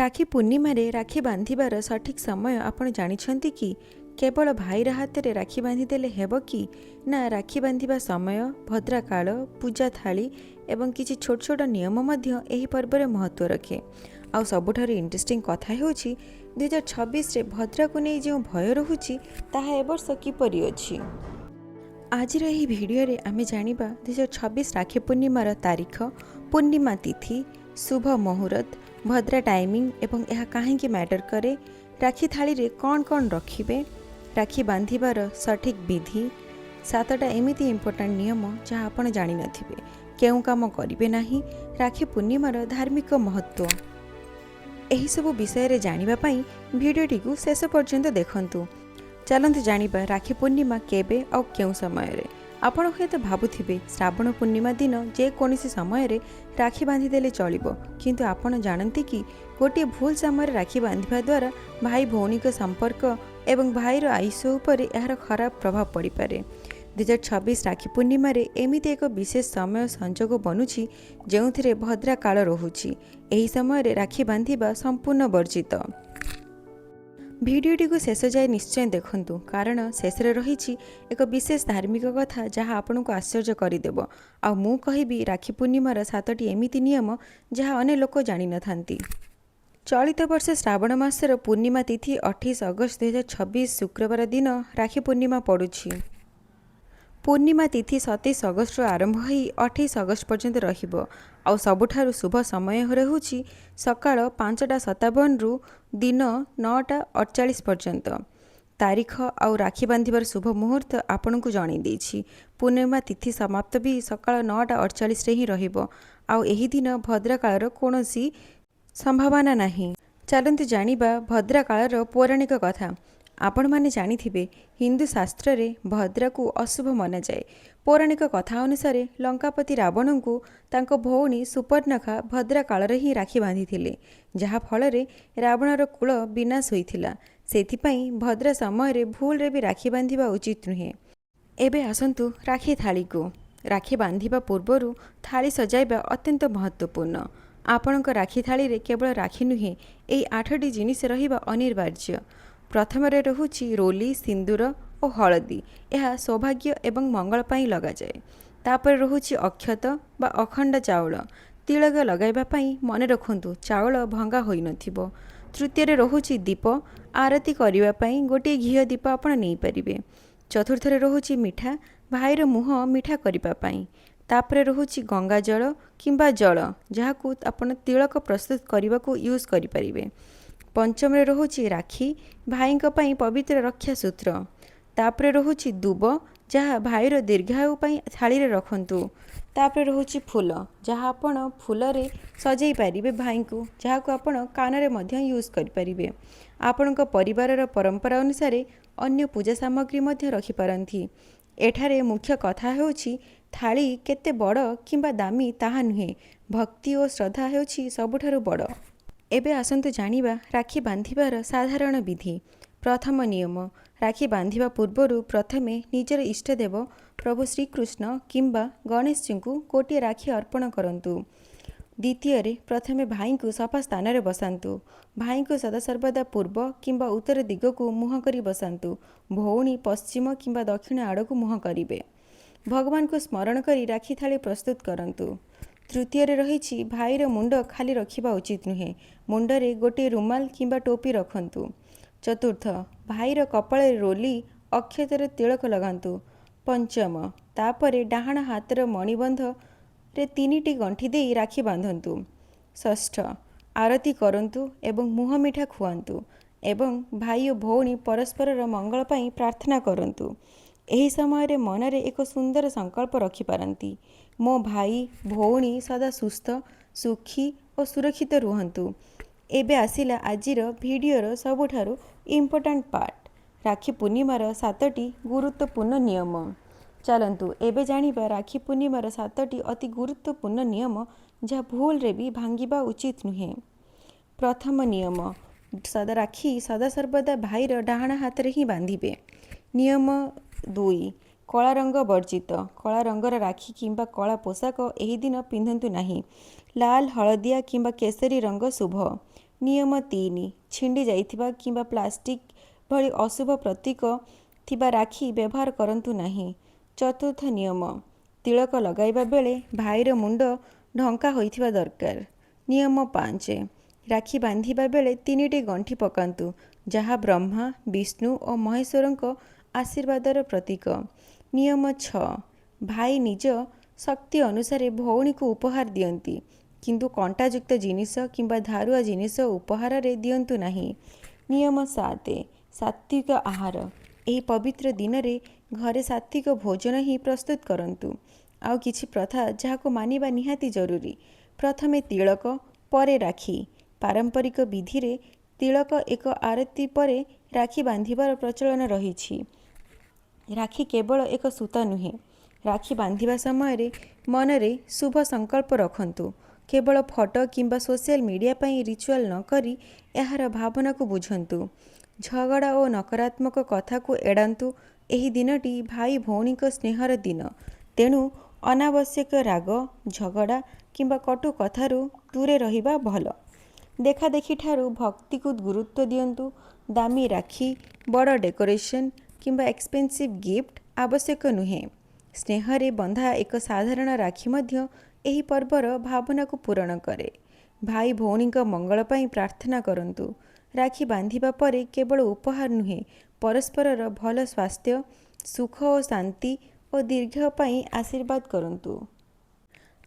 ରାକ୍ଷୀ ପୂର୍ଣ୍ଣିମାରେ ରାକ୍ଷୀ ବାନ୍ଧିବାର ସଠିକ୍ ସମୟ ଆପଣ ଜାଣିଛନ୍ତି କି? କେବଳ ଭାଇର ହାତରେ ରାକ୍ଷୀ ବାନ୍ଧିଦେଲେ ହେବ କି ନା? ରାକ୍ଷୀ ବାନ୍ଧିବା ସମୟ, ଭଦ୍ରାକାଳ, ପୂଜା ଥାଳି ଏବଂ କିଛି ଛୋଟ ଛୋଟ ନିୟମ ମଧ୍ୟ ଏହି ପର୍ବରେ ମହତ୍ତ୍ୱ ରଖେ। ଆଉ ସବୁଠାରୁ ଇଣ୍ଟରେଷ୍ଟିଂ କଥା ହେଉଛି, 2026ରେ ଭଦ୍ରାକୁ ନେଇ ଯେଉଁ ଭୟ ରହୁଛି, ତାହା ଏ ବର୍ଷ କିପରି ଅଛି? ଆଜିର ଏହି ଭିଡ଼ିଓରେ ଆମେ ଜାଣିବା 2026 ରାକ୍ଷୀ ପୂର୍ଣ୍ଣିମାର ତାରିଖ, ପୂର୍ଣ୍ଣିମା ତିଥି, ଶୁଭ ମୁହୂର୍ତ୍ତ, ଭଦ୍ରା ଟାଇମିଂ ଏବଂ ଏହା କାହିଁକି ମ୍ୟାଟର କରେ, ରାକ୍ଷୀ ଥାଳିରେ କ'ଣ କ'ଣ ରଖିବେ, ରାକ୍ଷୀ ବାନ୍ଧିବାର ସଠିକ୍ ବିଧି, ସାତଟା ଏମିତି ଇମ୍ପୋର୍ଟାଣ୍ଟ ନିୟମ ଯାହା ଆପଣ ଜାଣିନଥିବେ, କେଉଁ କାମ କରିବେ ନାହିଁ, ରାକ୍ଷୀ ପୂର୍ଣ୍ଣିମାର ଧାର୍ମିକ ମହତ୍ତ୍ୱ। ଏହିସବୁ ବିଷୟରେ ଜାଣିବା ପାଇଁ ଭିଡ଼ିଓଟିକୁ ଶେଷ ପର୍ଯ୍ୟନ୍ତ ଦେଖନ୍ତୁ। ଚାଲନ୍ତୁ ଜାଣିବା ରାକ୍ଷୀ ପୂର୍ଣ୍ଣିମା କେବେ ଆଉ କେଉଁ ସମୟରେ। ଆପଣ ହୁଏତ ଭାବୁଥିବେ, ଶ୍ରାବଣ ପୂର୍ଣ୍ଣିମା ଦିନ ଯେକୌଣସି ସମୟରେ ରାକ୍ଷୀ ବାନ୍ଧିଦେଲେ ଚଳିବ। କିନ୍ତୁ ଆପଣ ଜାଣନ୍ତି କି, ଗୋଟିଏ ଭୁଲ ସମୟରେ ରାକ୍ଷୀ ବାନ୍ଧିବା ଦ୍ୱାରା ଭାଇ ଭଉଣୀଙ୍କ ସମ୍ପର୍କ ଏବଂ ଭାଇର ଆୟୁଷ ଉପରେ ଏହାର ଖରାପ ପ୍ରଭାବ ପଡ଼ିପାରେ। 2026 ରାକ୍ଷୀ ପୂର୍ଣ୍ଣିମାରେ ଏମିତି ଏକ ବିଶେଷ ସମୟ ସଂଯୋଗ ବନୁଛି, ଯେଉଁଥିରେ ଭଦ୍ରା କାଳ ରହୁଛି। ଏହି ସମୟରେ ରାକ୍ଷୀ ବାନ୍ଧିବା ସମ୍ପୂର୍ଣ୍ଣ ବର୍ଜିତ। ଭିଡ଼ିଓଟିକୁ ଶେଷ ଯାଏ ନିଶ୍ଚୟ ଦେଖନ୍ତୁ, କାରଣ ଶେଷରେ ରହିଛି ଏକ ବିଶେଷ ଧାର୍ମିକ କଥା ଯାହା ଆପଣଙ୍କୁ ଆଶ୍ଚର୍ଯ୍ୟ କରିଦେବ। ଆଉ ମୁଁ କହିବି ରାକ୍ଷୀ ପୂର୍ଣ୍ଣିମାର ସାତଟି ଏମିତି ନିୟମ ଯାହା ଅନେକ ଲୋକ ଜାଣିନଥାନ୍ତି। ଚଳିତ ବର୍ଷ ଶ୍ରାବଣ ମାସର ପୂର୍ଣ୍ଣିମା ତିଥି 28 ଅଗଷ୍ଟ 2026 ଶୁକ୍ରବାର ଦିନ ରାକ୍ଷୀ ପୂର୍ଣ୍ଣିମା ପଡ଼ୁଛି। ପୂର୍ଣ୍ଣିମା ତିଥି 27 ଅଗଷ୍ଟରୁ ଆରମ୍ଭ ହୋଇ 28 ଅଗଷ୍ଟ ପର୍ଯ୍ୟନ୍ତ ରହିବ। ଆଉ ସବୁଠାରୁ ଶୁଭ ସମୟ ରହୁଛି ସକାଳ 5ଟା 57ରୁ ଦିନ 9ଟା 48 ପର୍ଯ୍ୟନ୍ତ। ତାରିଖ ଆଉ ରାକ୍ଷୀ ବାନ୍ଧିବାର ଶୁଭ ମୁହୂର୍ତ୍ତ ଆପଣଙ୍କୁ ଜଣାଇ ଦେଇଛି। ପୂର୍ଣ୍ଣିମା ତିଥି ସମାପ୍ତ ବି ସକାଳ 9ଟା 48ରେ ହିଁ ରହିବ। ଆଉ ଏହି ଦିନ ଭଦ୍ରକାଳର କୌଣସି ସମ୍ଭାବନା ନାହିଁ। ଚାଲନ୍ତୁ ଜାଣିବା ଭଦ୍ରାକାଳର ପୌରାଣିକ କଥା। ଆପଣମାନେ ଜାଣିଥିବେ, ହିନ୍ଦୁ ଶାସ୍ତ୍ରରେ ଭଦ୍ରାକୁ ଅଶୁଭ ମନାଯାଏ। ପୌରାଣିକ କଥା ଅନୁସାରେ ଲଙ୍କାପତି ରାବଣଙ୍କୁ ତାଙ୍କ ଭଉଣୀ ସୁପର୍ଣ୍ଣଖା ଭଦ୍ରା କାଳରେ ହିଁ ରାକ୍ଷୀ ବାନ୍ଧିଥିଲେ, ଯାହାଫଳରେ ରାବଣର କୁଳ ବିନାଶ ହୋଇଥିଲା। ସେଥିପାଇଁ ଭଦ୍ରା ସମୟରେ ଭୁଲରେ ବି ରାକ୍ଷୀ ବାନ୍ଧିବା ଉଚିତ ନୁହେଁ। ଏବେ ଆସନ୍ତୁ ରାକ୍ଷୀ ଥାଳିକୁ। ରାକ୍ଷୀ ବାନ୍ଧିବା ପୂର୍ବରୁ ଥାଳି ସଜାଇବା ଅତ୍ୟନ୍ତ ମହତ୍ତ୍ୱପୂର୍ଣ୍ଣ। ଆପଣଙ୍କ ରାକ୍ଷୀ ଥାଳିରେ କେବଳ ରାକ୍ଷୀ ନୁହେଁ, ଏହି ଆଠଟି ଜିନିଷ ରହିବା ଅନିବାର୍ଯ୍ୟ। ପ୍ରଥମରେ ରହୁଛି ରୋଲି, ସିନ୍ଦୁର ଓ ହଳଦୀ। ଏହା ସୌଭାଗ୍ୟ ଏବଂ ମଙ୍ଗଳ ପାଇଁ ଲଗାଯାଏ। ତାପରେ ରହୁଛି ଅକ୍ଷତ ବା ଅଖଣ୍ଡ ଚାଉଳ, ତିଳକ ଲଗାଇବା ପାଇଁ। ମନେ ରଖନ୍ତୁ, ଚାଉଳ ଭଙ୍ଗା ହୋଇନଥିବ। ତୃତୀୟରେ ରହୁଛି ଦୀପ, ଆରତି କରିବା ପାଇଁ ଗୋଟିଏ ଘିଅ ଦୀପ ଆପଣ ନେଇପାରିବେ। ଚତୁର୍ଥରେ ରହୁଛି ମିଠା, ଭାଇର ମୁହଁ ମିଠା କରିବା ପାଇଁ। ତାପରେ ରହୁଛି ଗଙ୍ଗା ଜଳ କିମ୍ବା ଜଳ, ଯାହାକୁ ଆପଣ ତିଳକ ପ୍ରସ୍ତୁତ କରିବାକୁ ୟୁଜ୍ କରିପାରିବେ। ପଞ୍ଚମରେ ରହୁଛି ରାକ୍ଷୀ, ଭାଇଙ୍କ ପାଇଁ ପବିତ୍ର ରକ୍ଷା ସୂତ୍ର। ତାପରେ ରହୁଛି ଦୁବ, ଯାହା ଭାଇର ଦୀର୍ଘାୟୁ ପାଇଁ ଥାଳିରେ ରଖନ୍ତୁ। ତାପରେ ରହୁଛି ଫୁଲ, ଯାହା ଆପଣ ଫୁଲରେ ସଜେଇ ପାରିବେ ଭାଇଙ୍କୁ, ଯାହାକୁ ଆପଣ କାନରେ ମଧ୍ୟ ୟୁଜ୍ କରିପାରିବେ। ଆପଣଙ୍କ ପରିବାରର ପରମ୍ପରା ଅନୁସାରେ ଅନ୍ୟ ପୂଜା ସାମଗ୍ରୀ ମଧ୍ୟ ରଖିପାରନ୍ତି। ଏଠାରେ ମୁଖ୍ୟ କଥା ହେଉଛି, ଥାଳି କେତେ ବଡ଼ କିମ୍ବା ଦାମୀ ତାହା ନୁହେଁ, ଭକ୍ତି ଓ ଶ୍ରଦ୍ଧା ହେଉଛି ସବୁଠାରୁ ବଡ଼। ଏବେ ଆସନ୍ତୁ ଜାଣିବା ରାକ୍ଷୀ ବାନ୍ଧିବାର ସାଧାରଣ ବିଧି। ପ୍ରଥମ ନିୟମ, ରାକ୍ଷୀ ବାନ୍ଧିବା ପୂର୍ବରୁ ପ୍ରଥମେ ନିଜର ଇଷ୍ଟଦେବ ପ୍ରଭୁ ଶ୍ରୀକୃଷ୍ଣ କିମ୍ବା ଗଣେଶଜୀଙ୍କୁ ଗୋଟିଏ ରାକ୍ଷୀ ଅର୍ପଣ କରନ୍ତୁ। ଦ୍ୱିତୀୟରେ, ପ୍ରଥମେ ଭାଇଙ୍କୁ ସଫା ସ୍ଥାନରେ ବସାନ୍ତୁ। ଭାଇଙ୍କୁ ସଦାସର୍ବଦା ପୂର୍ବ କିମ୍ବା ଉତ୍ତର ଦିଗକୁ ମୁହଁ କରି ବସାନ୍ତୁ। ଭଉଣୀ ପଶ୍ଚିମ କିମ୍ବା ଦକ୍ଷିଣ ଆଡ଼କୁ ମୁହଁ କରିବେ। ଭଗବାନଙ୍କୁ ସ୍ମରଣ କରି ରାକ୍ଷୀ ଥାଳି ପ୍ରସ୍ତୁତ କରନ୍ତୁ। ତୃତୀୟରେ ରହିଛି, ଭାଇର ମୁଣ୍ଡ ଖାଲି ରଖିବା ଉଚିତ ନୁହେଁ। ମୁଣ୍ଡରେ ଗୋଟିଏ ରୁମାଲ କିମ୍ବା ଟୋପି ରଖନ୍ତୁ। ଚତୁର୍ଥ, ଭାଇର କପାଳରେ ରୋଲି, ଅକ୍ଷତରେ ତିଳକ ଲଗାନ୍ତୁ। ପଞ୍ଚମ, ତାପରେ ଡାହାଣ ହାତର ମଣିବନ୍ଧରେ ତିନିଟି ଗଣ୍ଠି ଦେଇ ରାକ୍ଷୀ ବାନ୍ଧନ୍ତୁ। ଷଷ୍ଠ, ଆରତି କରନ୍ତୁ ଏବଂ ମୁହଁ ମିଠା ଖୁଆନ୍ତୁ ଏବଂ ଭାଇ ଓ ଭଉଣୀ ପରସ୍ପରର ମଙ୍ଗଳ ପାଇଁ ପ୍ରାର୍ଥନା କରନ୍ତୁ। ଏହି ସମୟରେ ମନରେ ଏକ ସୁନ୍ଦର ସଂକଳ୍ପ ରଖିପାରନ୍ତି, ମୋ ଭାଇ ଭଉଣୀ ସଦା ସୁସ୍ଥ, ସୁଖୀ ଓ ସୁରକ୍ଷିତ ରୁହନ୍ତୁ। ଏବେ ଆସିଲା ଆଜିର ଭିଡ଼ିଓର ସବୁଠାରୁ ଇମ୍ପୋର୍ଟାଣ୍ଟ ପାର୍ଟ, ରାକ୍ଷୀ ପୂର୍ଣ୍ଣିମାର ସାତଟି ଗୁରୁତ୍ୱପୂର୍ଣ୍ଣ ନିୟମ। ଚାଲନ୍ତୁ ଏବେ ଜାଣିବା ରାକ୍ଷୀ ପୂର୍ଣ୍ଣିମାର ସାତଟି ଅତି ଗୁରୁତ୍ୱପୂର୍ଣ୍ଣ ନିୟମ, ଯାହା ଭୁଲରେ ବି ଭାଙ୍ଗିବା ଉଚିତ ନୁହେଁ। ପ୍ରଥମ ନିୟମ, ସଦା ରାକ୍ଷୀ ସଦାସର୍ବଦା ଭାଇର ଡାହାଣ ହାତରେ ହିଁ ବାନ୍ଧିବେ। ନିୟମ 2, କଳା ରଙ୍ଗ ବର୍ଜିତ। କଳା ରଙ୍ଗର ରାକ୍ଷୀ କିମ୍ବା କଳା ପୋଷାକ ଏହି ଦିନ ପିନ୍ଧନ୍ତୁ ନାହିଁ। ଲାଲ, ହଳଦିଆ କିମ୍ବା କେଶରୀ ରଙ୍ଗ ଶୁଭ। ନିୟମ 3, ଛିଣ୍ଡି ଯାଇଥିବା କିମ୍ବା ପ୍ଲାଷ୍ଟିକ୍ ଭଳି ଅଶୁଭ ପ୍ରତୀକ ଥିବା ରାକ୍ଷୀ ବ୍ୟବହାର କରନ୍ତୁ ନାହିଁ। ଚତୁର୍ଥ ନିୟମ, ତିଳକ ଲଗାଇବା ବେଳେ ଭାଇର ମୁଣ୍ଡ ଢଙ୍କା ହୋଇଥିବା ଦରକାର। ନିୟମ 5, ରାକ୍ଷୀ ବାନ୍ଧିବା ବେଳେ ତିନିଟି ଗଣ୍ଠି ପକାନ୍ତୁ, ଯାହା ବ୍ରହ୍ମା, ବିଷ୍ଣୁ ଓ ମହେଶ୍ୱରଙ୍କ ଆଶୀର୍ବାଦର ପ୍ରତୀକ। ନିୟମ 6, ଭାଇ ନିଜ ଶକ୍ତି ଅନୁସାରେ ଭଉଣୀକୁ ଉପହାର ଦିଅନ୍ତି, କିନ୍ତୁ କଣ୍ଟାଯୁକ୍ତ ଜିନିଷ କିମ୍ବା ଧାରୁଆ ଜିନିଷ ଉପହାରରେ ଦିଅନ୍ତୁ ନାହିଁ। ନିୟମ 7, ସାତ୍ତ୍ୱିକ ଆହାର। ଏହି ପବିତ୍ର ଦିନରେ ଘରେ ସାତ୍ତ୍ୱିକ ଭୋଜନ ହିଁ ପ୍ରସ୍ତୁତ କରନ୍ତୁ। ଆଉ କିଛି ପ୍ରଥା ଯାହାକୁ ମାନିବା ନିହାତି ଜରୁରୀ। ପ୍ରଥମେ ତିଳକ, ପରେ ରାକ୍ଷୀ। ପାରମ୍ପରିକ ବିଧିରେ ତିଳକ ଏକ ଆରତି ପରେ ରାକ୍ଷୀ ବାନ୍ଧିବାର ପ୍ରଚଳନ ରହିଛି। ରାକ୍ଷୀ କେବଳ ଏକ ସୂତା ନୁହେଁ। ରାକ୍ଷୀ ବାନ୍ଧିବା ସମୟରେ ମନରେ ଶୁଭ ସଂକଳ୍ପ ରଖନ୍ତୁ। କେବଳ ଫଟୋ କିମ୍ବା ସୋସିଆଲ ମିଡ଼ିଆ ପାଇଁ ରିଚୁଆଲ ନ କରି ଏହାର ଭାବନାକୁ ବୁଝନ୍ତୁ। ଝଗଡ଼ା ଓ ନକାରାତ୍ମକ କଥାକୁ ଏଡ଼ାନ୍ତୁ। ଏହି ଦିନଟି ଭାଇ ଭଉଣୀଙ୍କ ସ୍ନେହର ଦିନ, ତେଣୁ ଅନାବଶ୍ୟକ ରାଗ, ଝଗଡ଼ା କିମ୍ବା କଟୁ କଥାରୁ ଦୂରେ ରହିବା ଭଲ। ଦେଖାଦେଖିଠାରୁ ଭକ୍ତିକୁ ଗୁରୁତ୍ୱ ଦିଅନ୍ତୁ। ଦାମୀ ରାକ୍ଷୀ, ବଡ଼ ଡେକୋରେସନ୍ କିମ୍ବା ଏକ୍ସପେନ୍ସିଭ୍ ଗିଫ୍ଟ ଆବଶ୍ୟକ ନୁହେଁ। ସ୍ନେହରେ ବନ୍ଧା ଏକ ସାଧାରଣ ରାକ୍ଷୀ ମଧ୍ୟ ଏହି ପର୍ବର ଭାବନାକୁ ପୂରଣ କରେ। ଭାଇ ଭଉଣୀଙ୍କ ମଙ୍ଗଳ ପାଇଁ ପ୍ରାର୍ଥନା କରନ୍ତୁ। ରାକ୍ଷୀ ବାନ୍ଧିବା ପରେ କେବଳ ଉପହାର ନୁହେଁ, ପରସ୍ପରର ଭଲ ସ୍ୱାସ୍ଥ୍ୟ, ସୁଖ ଓ ଶାନ୍ତି ଓ ଦୀର୍ଘ ପାଇଁ ଆଶୀର୍ବାଦ କରନ୍ତୁ।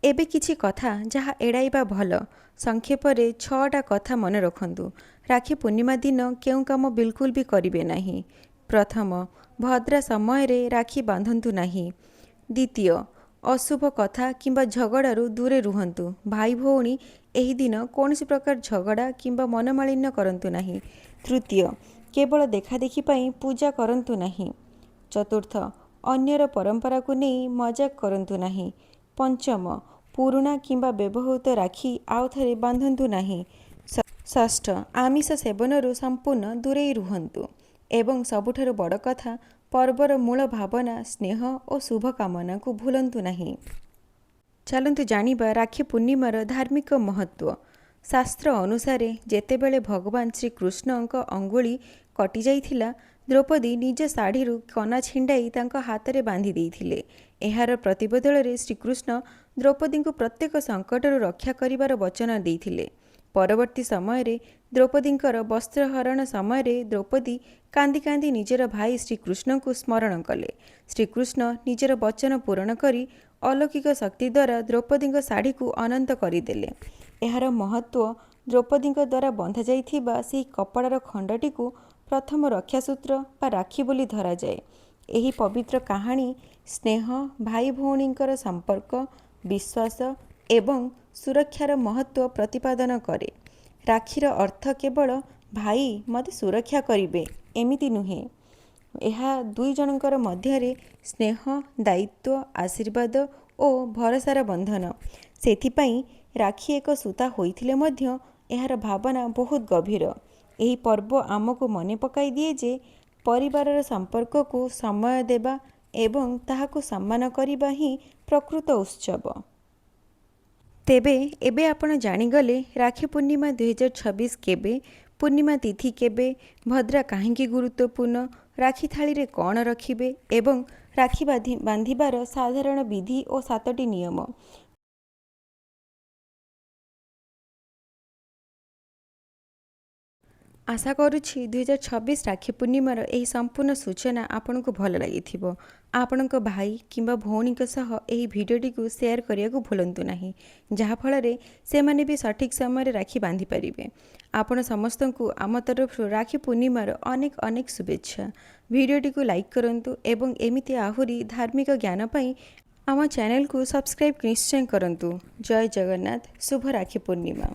ଏବେ କିଛି କଥା ଯାହା ଏଡ଼ାଇବା ଭଲ। ସଂକ୍ଷେପରେ 6ଟା କଥା ମନେ ରଖନ୍ତୁ। ରାକ୍ଷୀ ପୂର୍ଣ୍ଣିମା ଦିନ କେଉଁ କାମ ବିଲକୁଲ ବି କରିବେ ନାହିଁ। ପ୍ରଥମ, ଭଦ୍ରା ସମୟରେ ରାକ୍ଷୀ ବାନ୍ଧନ୍ତୁ ନାହିଁ। ଦ୍ୱିତୀୟ, ଅଶୁଭ କଥା କିମ୍ବା ଝଗଡ଼ାରୁ ଦୂରେ ରୁହନ୍ତୁ। ଭାଇ ଭଉଣୀ ଏହି ଦିନ କୌଣସି ପ୍ରକାର ଝଗଡ଼ା କିମ୍ବା ମନମାଳିନ୍ୟ କରନ୍ତୁ ନାହିଁ। ତୃତୀୟ, କେବଳ ଦେଖାଦେଖି ପାଇଁ ପୂଜା କରନ୍ତୁ ନାହିଁ। ଚତୁର୍ଥ, ଅନ୍ୟର ପରମ୍ପରାକୁ ନେଇ ମଜାକ କରନ୍ତୁ ନାହିଁ। ପଞ୍ଚମ, ପୁରୁଣା କିମ୍ବା ବ୍ୟବହୃତ ରାକ୍ଷୀ ଆଉ ଥରେ ବାନ୍ଧନ୍ତୁ ନାହିଁ। ଷଷ୍ଠ, ଆମିଷ ସେବନରୁ ସମ୍ପୂର୍ଣ୍ଣ ଦୂରେଇ ରୁହନ୍ତୁ। ଏବଂ ସବୁଠାରୁ ବଡ଼ କଥା, ପର୍ବର ମୂଳ ଭାବନା ସ୍ନେହ ଓ ଶୁଭକାମନାକୁ ଭୁଲନ୍ତୁ ନାହିଁ। ଚାଲନ୍ତୁ ଜାଣିବା ରାକ୍ଷୀ ପୂର୍ଣ୍ଣିମାର ଧାର୍ମିକ ମହତ୍ତ୍ୱ। ଶାସ୍ତ୍ର ଅନୁସାରେ ଯେତେବେଳେ ଭଗବାନ ଶ୍ରୀକୃଷ୍ଣଙ୍କ ଅଙ୍ଗୁଳି କଟିଯାଇଥିଲା, ଦ୍ରୌପଦୀ ନିଜ ଶାଢ଼ୀରୁ କନା ଛିଣ୍ଡାଇ ତାଙ୍କ ହାତରେ ବାନ୍ଧି ଦେଇଥିଲେ। ଏହାର ପ୍ରତିବଦଳରେ ଶ୍ରୀକୃଷ୍ଣ ଦ୍ରୌପଦୀଙ୍କୁ ପ୍ରତ୍ୟେକ ସଙ୍କଟରୁ ରକ୍ଷା କରିବାର ବଚନ ଦେଇଥିଲେ। ପରବର୍ତ୍ତୀ ସମୟରେ ଦ୍ରୌପଦୀଙ୍କର ବସ୍ତ୍ରହରଣ ସମୟରେ ଦ୍ରୌପଦୀ କାନ୍ଦି କାନ୍ଦି ନିଜର ଭାଇ ଶ୍ରୀକୃଷ୍ଣଙ୍କୁ ସ୍ମରଣ କଲେ। ଶ୍ରୀକୃଷ୍ଣ ନିଜର ବଚନ ପୂରଣ କରି ଅଲୌକିକ ଶକ୍ତି ଦ୍ୱାରା ଦ୍ରୌପଦୀଙ୍କ ଶାଢ଼ୀକୁ ଅନନ୍ତ କରିଦେଲେ। ଏହାର ମହତ୍ତ୍ୱ, ଦ୍ରୌପଦୀଙ୍କ ଦ୍ୱାରା ବନ୍ଧାଯାଇଥିବା ସେହି କପଡ଼ାର ଖଣ୍ଡଟିକୁ ପ୍ରଥମ ରକ୍ଷାସୂତ୍ର ବା ରାକ୍ଷୀ ବୋଲି ଧରାଯାଏ। ଏହି ପବିତ୍ର କାହାଣୀ ସ୍ନେହ, ଭାଇ ଭଉଣୀଙ୍କର ସମ୍ପର୍କ, ବିଶ୍ୱାସ ଏବଂ ସୁରକ୍ଷାର ମହତ୍ତ୍ୱ ପ୍ରତିପାଦନ କରେ। ରାକ୍ଷୀର ଅର୍ଥ କେବଳ ଭାଇ ମୋତେ ସୁରକ୍ଷା କରିବେ ଏମିତି ନୁହେଁ। ଏହା ଦୁଇ ଜଣଙ୍କର ମଧ୍ୟରେ ସ୍ନେହ, ଦାୟିତ୍ୱ, ଆଶୀର୍ବାଦ ଓ ଭରସାର ବନ୍ଧନ। ସେଥିପାଇଁ ରାକ୍ଷୀ ଏକ ସୂତା ହୋଇଥିଲେ ମଧ୍ୟ ଏହାର ଭାବନା ବହୁତ ଗଭୀର। ଏହି ପର୍ବ ଆମକୁ ମନେ ପକାଇ ଦିଏ ଯେ ପରିବାରର ସମ୍ପର୍କକୁ ସମୟ ଦେବା ଏବଂ ତାହାକୁ ସମ୍ମାନ କରିବା ହିଁ ପ୍ରକୃତ ଉତ୍ସବ। ତେବେ ଏବେ ଆପଣ ଜାଣିଗଲେ ରାକ୍ଷୀ ପୂର୍ଣ୍ଣିମା 2026 କେବେ, ପୂର୍ଣ୍ଣିମା ତିଥି କେବେ, ଭଦ୍ରା କାହିଁକି ଗୁରୁତ୍ୱପୂର୍ଣ୍ଣ, ରାକ୍ଷୀ ଥାଳିରେ କ'ଣ ରଖିବେ ଏବଂ ରାକ୍ଷୀ ବାନ୍ଧିବାର ସାଧାରଣ ବିଧି ଓ 7ଟି ନିୟମ। ଆଶା କରୁଛି 2026 ରାକ୍ଷୀ ପୂର୍ଣ୍ଣିମାର ଏହି ସମ୍ପୂର୍ଣ୍ଣ ସୂଚନା ଆପଣଙ୍କୁ ଭଲ ଲାଗିଥିବ। ଆପଣଙ୍କ ଭାଇ କିମ୍ବା ଭଉଣୀଙ୍କ ସହ ଏହି ଭିଡ଼ିଓଟିକୁ ସେୟାର କରିବାକୁ ଭୁଲନ୍ତୁ ନାହିଁ, ଯାହାଫଳରେ ସେମାନେ ବି ସଠିକ୍ ସମୟରେ ରାକ୍ଷୀ ବାନ୍ଧିପାରିବେ। ଆପଣ ସମସ୍ତଙ୍କୁ ଆମ ତରଫରୁ ରାକ୍ଷୀ ପୂର୍ଣ୍ଣିମାର ଅନେକ ଅନେକ ଶୁଭେଚ୍ଛା। ଭିଡ଼ିଓଟିକୁ ଲାଇକ୍ କରନ୍ତୁ ଏବଂ ଏମିତି ଆହୁରି ଧାର୍ମିକ ଜ୍ଞାନ ପାଇଁ ଆମ ଚ୍ୟାନେଲକୁ ସବସ୍କ୍ରାଇବ୍ ନିଶ୍ଚୟ କରନ୍ତୁ। ଜୟ ଜଗନ୍ନାଥ। ଶୁଭ ରାକ୍ଷୀ ପୂର୍ଣ୍ଣିମା।